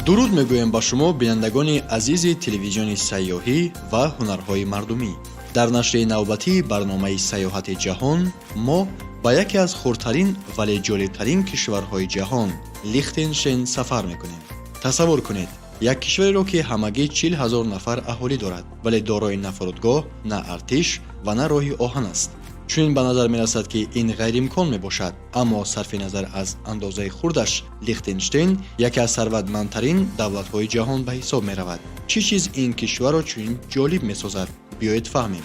Дуруд мегӯем ба шумо, бинандагони азизи телевизиони сайёҳӣ ва ҳунарҳои мардумӣ. Дар нашри навбатии барномаи Сайёҳати ҷаҳон мо ба яке аз хурдтарин, вале ҷолибтарин кишварҳои ҷаҳон, Лихтенштейн, сафар мекунем. Тасаввур кунед як кишвареро, ки ҳамагӣ 40 000 нафар аҳолӣ дорад, вале дорои на фурудгоҳ, на артиш ва на роҳи оҳан аст. Чунин ба назар мерасад, ки ин ғайриимкон мебошад, аммо сарфи назар аз андозаи хурдаш, Лихтенштейн яке аз сарватмандтарин давлатҳои ҷаҳон ба ҳисоб меравад. Чӣ чиз ин кишварро чунин ҷолиб месозад? Биёед фаҳмем.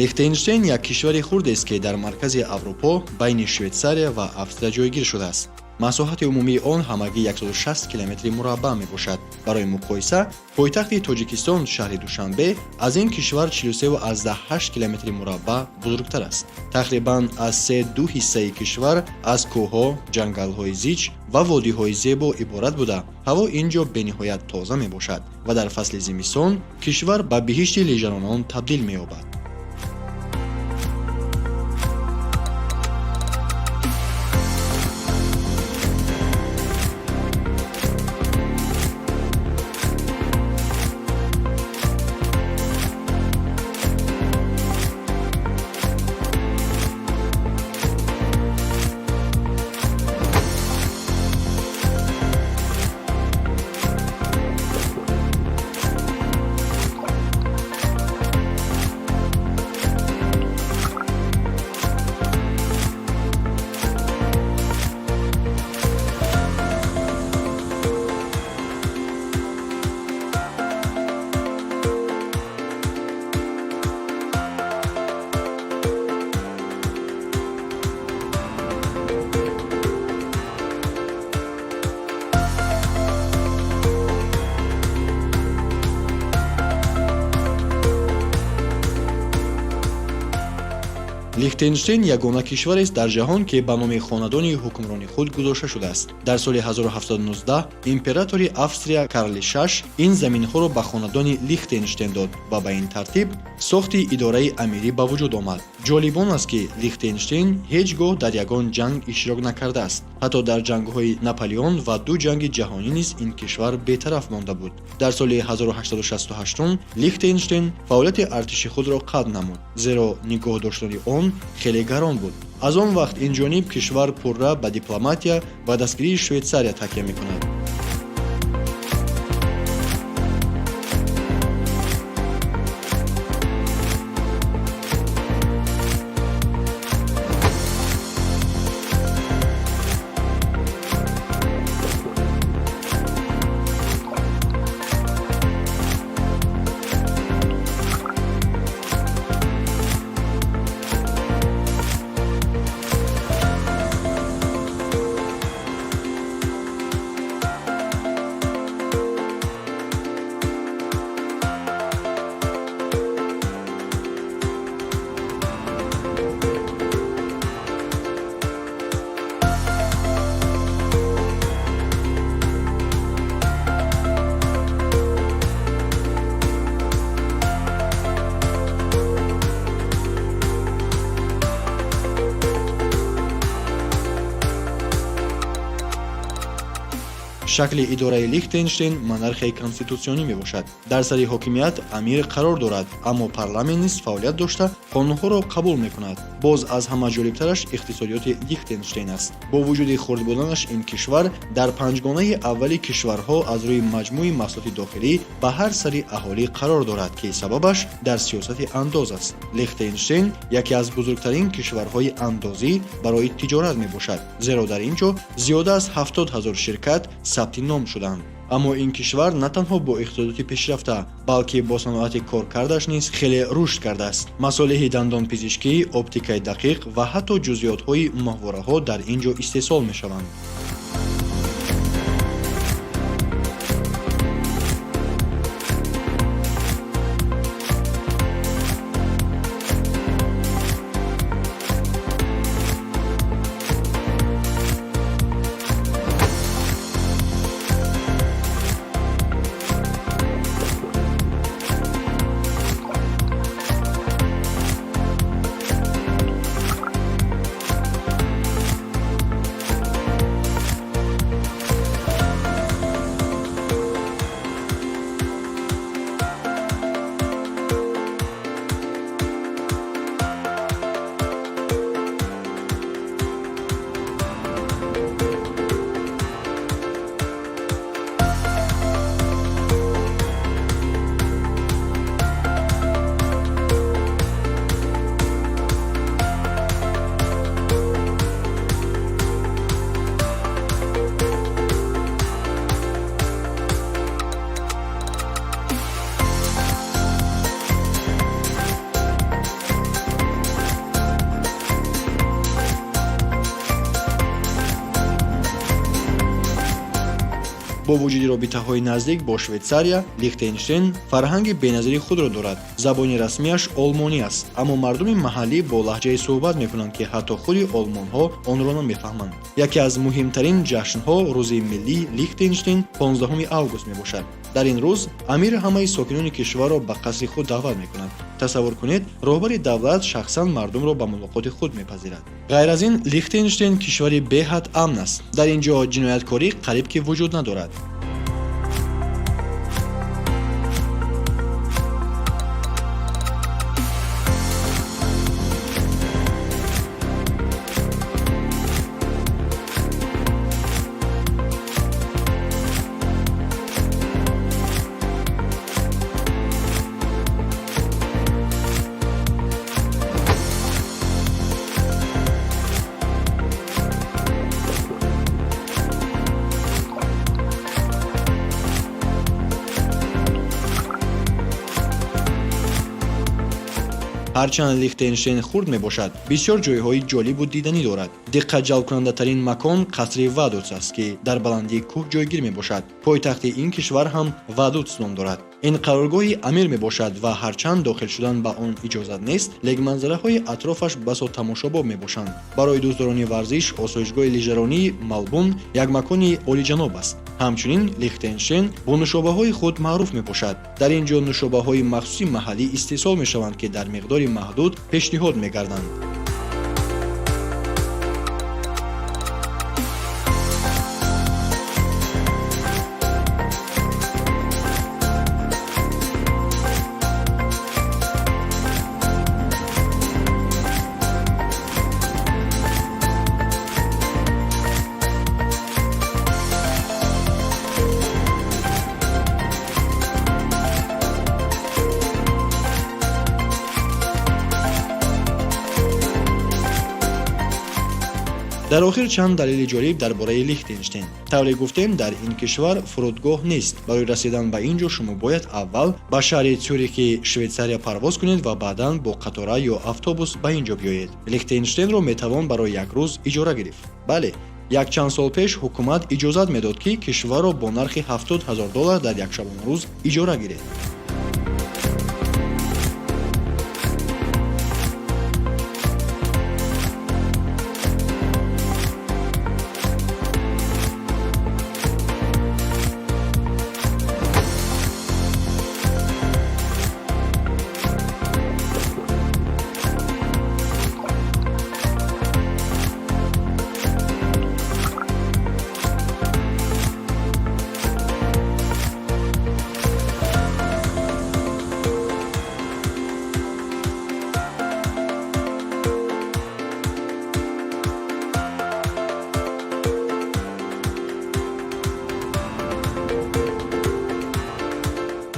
Лихтенштейн як кишвари хурдест, ки дар маркази Аврупо, байни Швейтсария ва Австрия ҷойгир шудааст. Масоҳати умумии он ҳамагӣ 160 километри мураббаъ мебошад. Барои муқоиса, пойтахти Тоҷикистон, шаҳри Душанбе, аз ин кишвар 43,8 километри мураббаъ бузургтар аст. Тақрибан аз се ду ҳиссаи кишвар аз кӯҳҳо, ҷангалҳои зич ва водиҳои зебо иборат буда, ҳаво ин ҷо бениҳоят тоза мебошад ва дар фасли зимистон кишвар ба биҳишти лижаронон табдил меёбад. Лихтенштейн ягона кишварест дар ҷаҳон, ки ба номи хонадони ҳукмрони худ гузошта шудааст. Дар соли 1719 императори Австрия Карли Шаш ин заминҳоро ба хонадони Лихтенштейн дод ва ба ин тартиб сохти идораи амирӣ ба вуҷуд омад. Ҷолиб он аст, ки Лихтенштейн ҳеҷ гоҳ дар ягон ҷанг иштирок накардааст. Ҳатто дар ҷангҳои Наполеон ва ду ҷанги ҷаҳонӣ низ ин кишвар бетараф монда буд. Дар соли 1868 Лихтенштейн фаъолияти артиши худро қатъ намуд, зеро нигоҳ доштани он хеле гарон буд. Аз он вақт ин ҷониб кишвар пурра ба дипломатия ва дастгирии Швейтсария такя мекунад. Шакли идораи Лихтенштейн монархияи конститутсионӣ мебошад. Дар сари ҳокимият амир қарор дорад, аммо парламент низ фаъолият дошта, қонунҳоро қабул мекунад. Боз аз ҳама ҷолибтараш иқтисодиёти Лихтенштейн аст. Бо вуҷуди хурд буданаш, ин кишвар дар панҷгонаи аввали кишварҳо аз рӯи маҷмӯи маҳсулоти дохилӣ ба ҳар сари аҳолӣ қарор дорад, ки сабабаш дар сиёсати андоз аст. Лихтенштейн яке аз бузургтарин кишварҳои андозӣ барои тиҷорат мебошад, зеро дар ин ҷо зиёда аз 70 000 ширкат сабти ном шуданд. Аммо ин кишвар на танҳо бо иқтисодиёти пешрафта, балки бо саноати коркардаш низ хеле рушд кардааст. Масолеҳи дандонпизишкӣ, оптикаи дақиқ ва ҳатто ҷузъиётҳои моҳвораҳо дар ин ҷо истеҳсол мешаванд. Бо вуҷуди робитаҳои наздик бо Швейтсария, Лихтенштейн фарҳанги беназири худро дорад. Забони расмиаш олмонӣ аст, аммо мардуми маҳаллӣ бо лаҳҷае суҳбат мекунанд, ки ҳатто худи олмонҳо онро намефаҳманд. Яке аз муҳимтарин ҷашнҳо рӯзи миллии Лихтенштейн 15 август мебошад. Дар ин рӯз амир ҳамаи сокинони кишварро ба қасри худ даъват мекунад. Тасаввур кунед, роҳбари давлат шахсан мардумро ба мулоқоти худ мепазирад. Ғайр аз ин, Лихтенштейн кишвари беҳад амн аст. Дар ин ҷо ҷинояткорӣ қариб ки вуҷуд надорад. Ҳарчанд Лихтенштейн хурд мебошад, бисёр ҷойҳои ҷолибу диданӣ дорад. Диққатҷалбкунандатарин макон қасри Вадуц аст, ки дар баландии кӯҳ ҷойгир мебошад. Пойтахти ин кишвар ҳам Вадуц ном дорад. Ин қароргоҳи амир мебошад ва ҳарчанд дохил шудан ба он иҷозат нест, лек манзараҳои атрофаш басо тамошобоб мебошанд. Барои дӯстдорони варзиш осоишгоҳи лижаронии Малбун як макони олиҷаноб аст. Ҳамчунин Лихтенштейн бо нӯшобаҳои худ маъруф мебошад. Дар ин ҷо нӯшобаҳои махсуси маҳаллӣ истеҳсол мешаванд, ки дар миқдори маҳдуд пешниҳод мегарданд. Дар охир чанд далели ҷолиб дар бораи Лихтенштейн. Тавре гуфтем, дар ин кишвар фурудгоҳ нест. Барои расидан ба ин ҷо шумо бояд аввал ба шаҳри Цюрихи Швейтсария парвоз кунед ва баъдан бо қатора ё автобус ба ин ҷо биёед. Лихтенштейнро метавон барои як рӯз иҷора гирифт. Бале, якчанд сол пеш ҳукумат иҷозат медод, ки кишварро бо нархи 70 000 доллар дар як шабонарӯз иҷора гиред.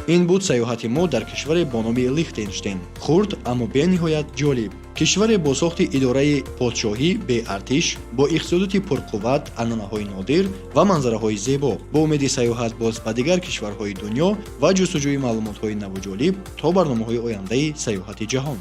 Ин буд саёҳати мо дар кишваре бо номи Лихтенштейн, хурд, аммо бениҳоят ҷолиб, кишваре бо сохти идораи подшоҳӣ, беартиш, бо иқтисодиёти пурқувват, анъанаҳои нодир ва манзараҳои зебо. Бо умеди саёҳат боз ба дигар кишварҳои дунё ва ҷустуҷӯи маълумотҳои наву ҷолиб, то барномаҳои ояндаи «Саёҳати ҷаҳон».